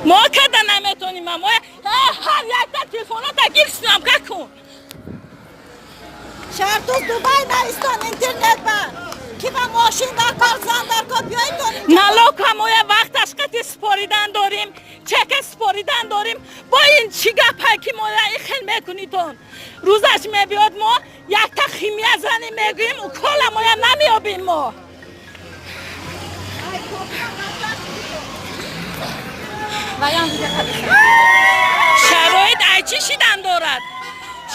Мо када наметоним, мо ҳар якта телефонота гир съёмка кун. Шартуз Дубай навистон интернет ба. Ки ба мошин дар кор, зан дар кор биёед. Налог ҳамоя вақташ қати споридан дорим, чека споридан дорим. Бо ин чӣ гапае, ки моя ин хел мекунитон? Рӯзаш мебиёд, мо якта химия занӣ мегӯем, укола моя намеёбем мо. Шароит ай чӣ шидан дорад?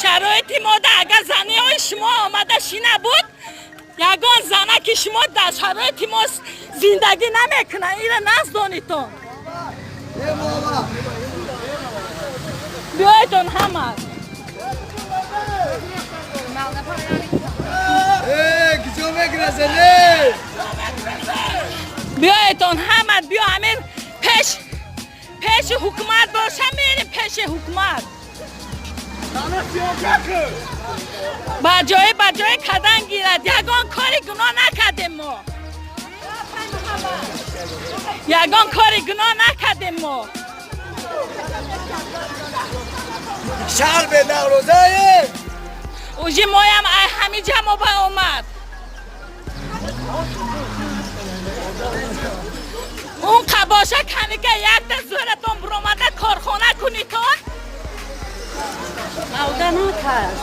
Шароити мода агар заниҳои шумо омада шина буд, ягон зана ки шумо дар шароити мо зиндагӣ намекунад, ира наздонитон. Биёедон ҳама. Биёедон ҳама, биё ҳамин пеш пеши ҳукумат боша, мерем пеши ҳукумат. Ба ҷои ба ҷои кадан гирад. Ягон кори гуноҳ накардем мо. Ягон кори гуноҳ накардем мо. Шаҳр бе наврӯзае. Ужи моям ай ҳамиҷа мо ба омад. Он қабоша каника якта зӯратон биромада корхона кунитон. Мавда накард.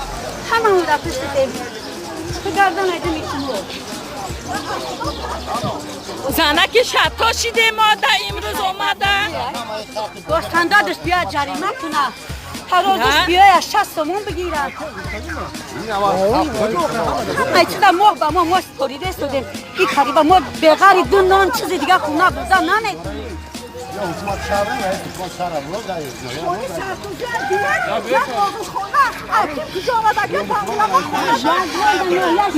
Ҳамамон дар пушти дем. Гардан айда мекунем. Занаки шатто шидем мода имрӯз омада. Гостандадаш биёяд ҷарима кунад. Тарозуш биёяд 60 сомон бигирад. Ҳамаи чиза моҳ ба моҳ мо сторида истодем. И қариба мо беғари ду нон чизи дига хона бурда наметонем.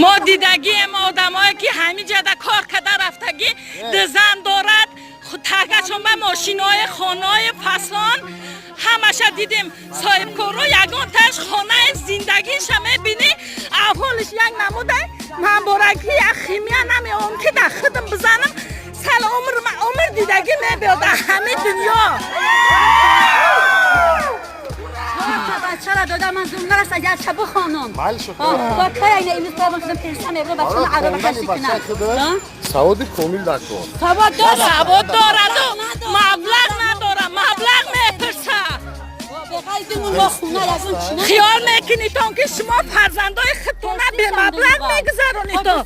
Мо дидагием одамое ки ҳамиҷада кор карда рафтагӣ, дизан дорад, тагашон ба мошинои хонаи фасон ҳамаша дидем. Соҳибкоро ягонташ хонаи зиндагиша мебинӣ, аҳволиш як намуда. Ман бораки як химия намеом ки дар худам бизанам, сал умр умр дидагӣ мебиёд дар ҳами дунё. Бачара дода ман зум нараса якча бихонам. Ба кай айна имрӯз тавон шудам пенса мебурам бачама ароба кашӣ кунам. Саводи комил дар кор. Савод дорад. Савод дораду маблағ надорад, маблағ мепурсад. Хиёл мекунитон ки шумо фарзандои худтона бемаблағ мегузаронитон?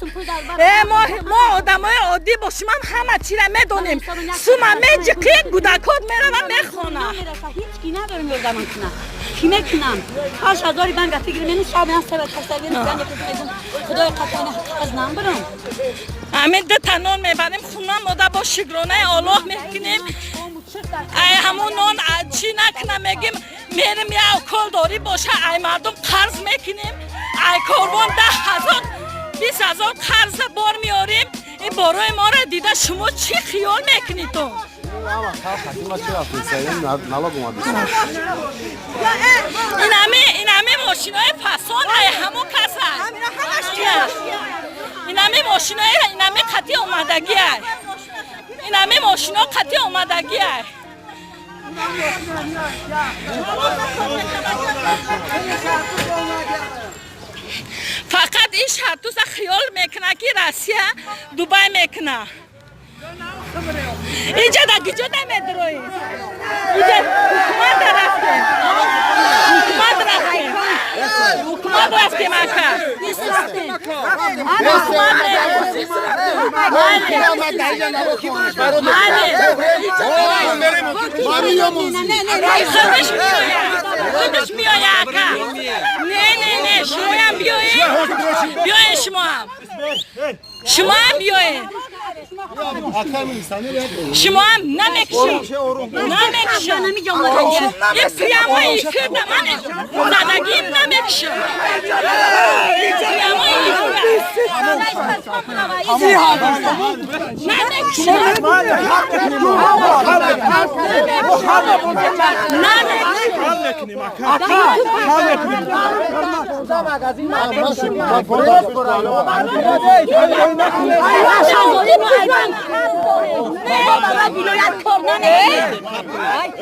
Э, мо одамои оддӣ бошимам, ҳама чира медонем. Сума меҷиқӣ, гудакот мерава мехона. Ҳеҷ ки надорем ёрдамон кунад. Ки мекунам? 8000 банк фикр мену шаб ман саба касагин худои қатъана аз намбарам. Ҳамин дута нон мебарем хуна, мода бо шукронаи Оллоҳ мекунем. Ай ҳамун нон чӣ накуна мегим, мерим як укол дорӣ боша, ай мардум қарз мекунем, ай корвон 10 000, 20 000 қарза бор меорем. Ин борои моро дида шумо чӣ хиёл мекунитон? Инами мошинои фасон ай ҳамун кас ай. Инами мошинои инами қатъи омадагӣ ай. Инами мошино қатъи омадагӣ ай. Фақат ин шартуза хиёл мекунад ки Россия Дубай мекунад. Инҷа да гиҷо да медроӣ? Инҷа ҳукумат рафтем. Ҳукумат рафтем. Ҳукумат рафтем ака. Худаш меояд. Худаш меояд ака. Не, не, не, шумоям биёед. Биёед шумоам. Шумоам биёед. Шумоам намекушам. Намекушам. Ин прямо эфирда ман задагим намекушам. Прямо эфир. Намекушам.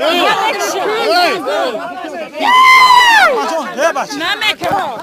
Намекушам. Намекунам.